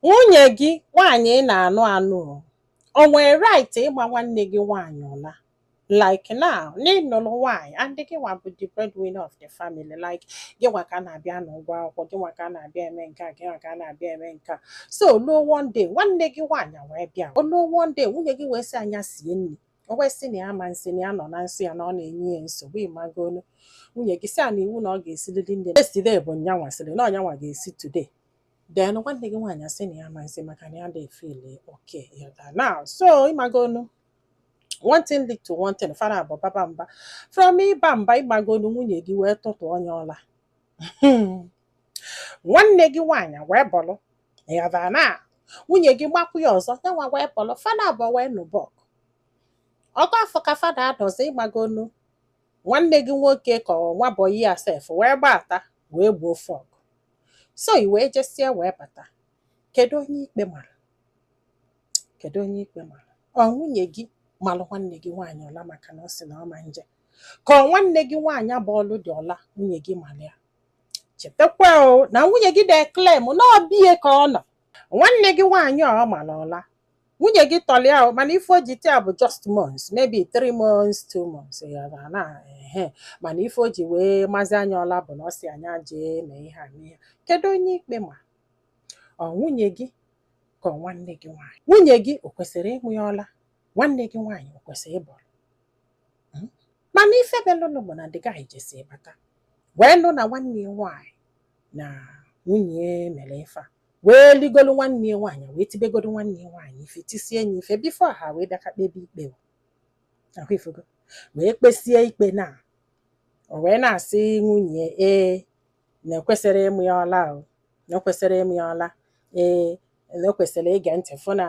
Nwunye gị nwaanyị ị na-anụ anụ o, o nwere right ịgba nwanne gị nwaanyị ụla? Like now, na ị nụrụ nwaanyị and gị nwa bụ the breadwinner of the family, like gị nwa ka a na-abịa n'ụgwọ akwụkwọ, gị nwa ka a na-abịa eme nke a, gị nwa ka a na-abịa eme nke a. So luo one day, nwanne gị nwaanyị wee bịa. O luo one day, nwunye gị wee sị anya sie nri, o wee sị na ya ama nsị, na ya nọ na nsọ ya, na ọ na-enye ya nsogbu. Ịmagolu, nwunye gị sị a na iwu na ọ ga-esilili nri. Yesterday bụ nyanwa sịrị na ọnyanwa ga-esi today. Then nwanne gị nwaanyị asị na ya ama nsị maka na ya dị feel okay yọta now. So ịmagonu, one thing lead to one thing, fara abụ baba mba. From ịba mba, ịgbagonu, nwunye gị wee tụtụ onye ọla. Nwanne gị nwaanyị wee bọlụ yọta na nwunye gị gbapụ ya ọzọ, yanwa wee bọlụ, fada abụọ wee nụbọk ọgụ afọ ka fada adọzi. Ịgbagonu, nwanne gị nwoke ka ọ nwa boy ya sef wee gbata wee gbuo fọg. So i wee jesie wee bata. Kedu onye ikpe mara? Kedu onye ikpe mara? Ọ nwunye gị malụ nwanne gị nwaanyị ọla maka na ọ sị na ọ ma nje, ka ọ nwanne gị nwaanyị bụ ọlụ dị ọla nwunye gị mara ya? Chetakwa o na nwunye gị na-eclaim na ọ bie ka ọ nọ. Nwanne gị nwaanyị ọ mara ọla, nwunye gị tọrọ ya o, mana ife o ji tia bụ just months, maybe 3 months, 2 months ya na ehe. Mana ife o ji wee mazi anya ọla bụ na ọ si anya jee mee ihe a, mee ihe. Kedu onye ikpe ma? Ọ nwunye gị ka ọ nwanne gị nwaanyị? Nwunye gị o kwesịrị ịmụ ya ọla? Nwanne gị nwaanyị o kwesịrị ịbọrọ? Mana ife belụnụ bụ na the guy jesi bata wee nụ na nwanne ya nwaanyị na nwunye ya mere ife a, wee ligolu nwanne ya nwaanyị, wee tibegolu nwanne ya nwaanyị ife, tisie ya ife before ha wee bịa ka kpebe ikpe o. Ahụ ifugo wee kpesie ikpe na o wee na-asị nwunye ee na ekwesịrị ịmụ ya ọla o, na o kwesịrị ịmụ ya ọla, ee, na o kwesịrị ige ntị fụ na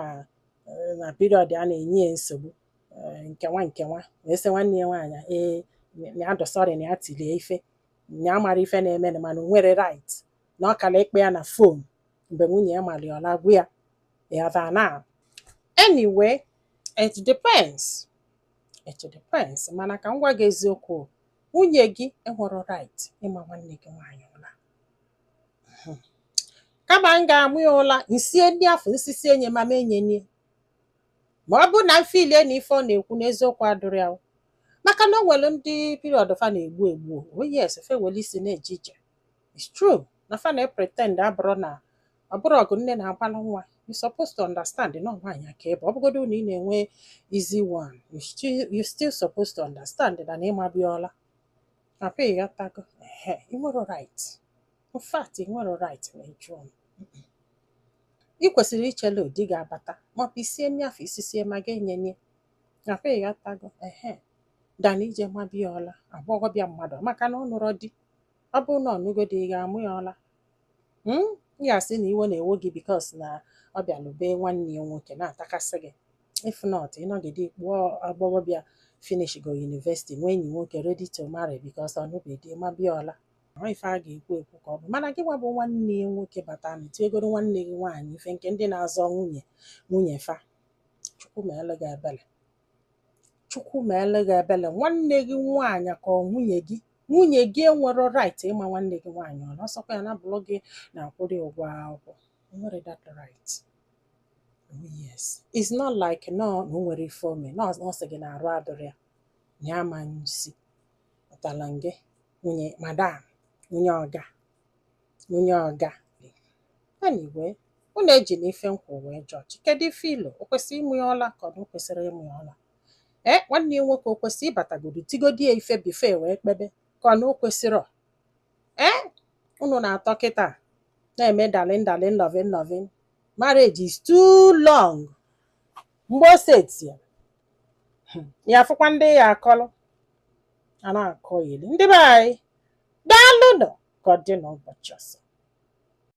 period a na-enye ya nsogbu, nkewa nkewa. Wee sị nwanne ya nwaanyị ee na ya dọsọrị, na ya tilie ife, na ya mara ife na-eme, mana o nwere right na ọ kara ikpe ya na phone mgbe nwunye ya mara ya ọla gwa ya ya na. Anyway, it depends, it depends. Mana ka m gwa gị eziokwu, nwunye gị enwero right ịma nwanne gị nwaanyị ụla. Kama m ga-amụ ya ụla nsie ndị afọ nsisi enye ma m enyenye, ma ọ bụ na m filie na ife ọ na-ekwu n'eziokwu adụrụ ya, maka na o nwere ndị period fa na-egbu egbu. Oh yes, fe were isi na-eje ije. It's true na fa na-pretend abụrụ na ọ bụrụ ọgụ nne na-agbalụ nwa. You supposed to understand na nwaanyị aka ebe ọ bụgodo na ị na-enwe easy one, you still supposed to understand na ịmabịọla papa. Ịghọtago? Ehe, ị nwere right. In fact, ị nwere right ma ị jụọ m. Ị kwesịrị ichele ụdị ga-abata, maọbụ isie nri afọ isisie ma ga enyenye papa. Ịghọtago? Ehe, dana ije mabịa ọla agbọghọbịa mmadụ maka na ọ nụrọ di. Ọ bụrụ na ọ nụgo di, ị ga-amụ ya ọla? Ị ga-asị na iwe na-ewe gị because na ọ bịalụ bee nwanne ya nwoke na-atakasị gị. If not, ịnọgide kpụọ agbọghọbịa finish go university, nwee enyi nwoke ready to marry, because ọ nụbeghị di, mabịa ọla. Ọ ife a ga-ekwu ekwu ka ọ bụ. Mana gị nwa bụ nwanne ya nwoke bata na tiegoro nwanne gị nwaanyị ife nke ndị na-azọ nwunye nwunye fa. Chukwu meele gị ebele, Chukwu meele gị ebele. Nwanne gị nwaanyị ka ọ nwunye gị, nwunye gị enwero right ịma nwanne gị nwaanyị ọla. Ọsọkwa ya na bụrụ gị na-akwụrụ ya ụgwọ akwụkwọ, o nwere that right. Oh yes, it's not like no na o nwere ife ome na ọ sị gị na arụ adịrị ya, na ya ama nsi pụtara gị nwunye madam, nwunye ọga, nwunye ọga. Anyway, unu eji na ife nkwụ wee jọji. Kedu ife ilo? O kwesịrị ịmụ ya ọla ka ọ na o kwesịrị ịmụ ya ọla? Ee, nwanne ya nwoke o kwesịrị ịbatagodo tigodi ya ife before wee kpebe, ka ọ na o kwesịrọ? Ee, unu na-atọ kịta na-eme darling darling, loving loving. Marriage is too long. Mgbe o setie ya, afụkwa ndị ya akọlụ a na-akọ ili. Ndị be anyị, daalụnụ. Ka ọ dị n'ụbọchị ọzọ.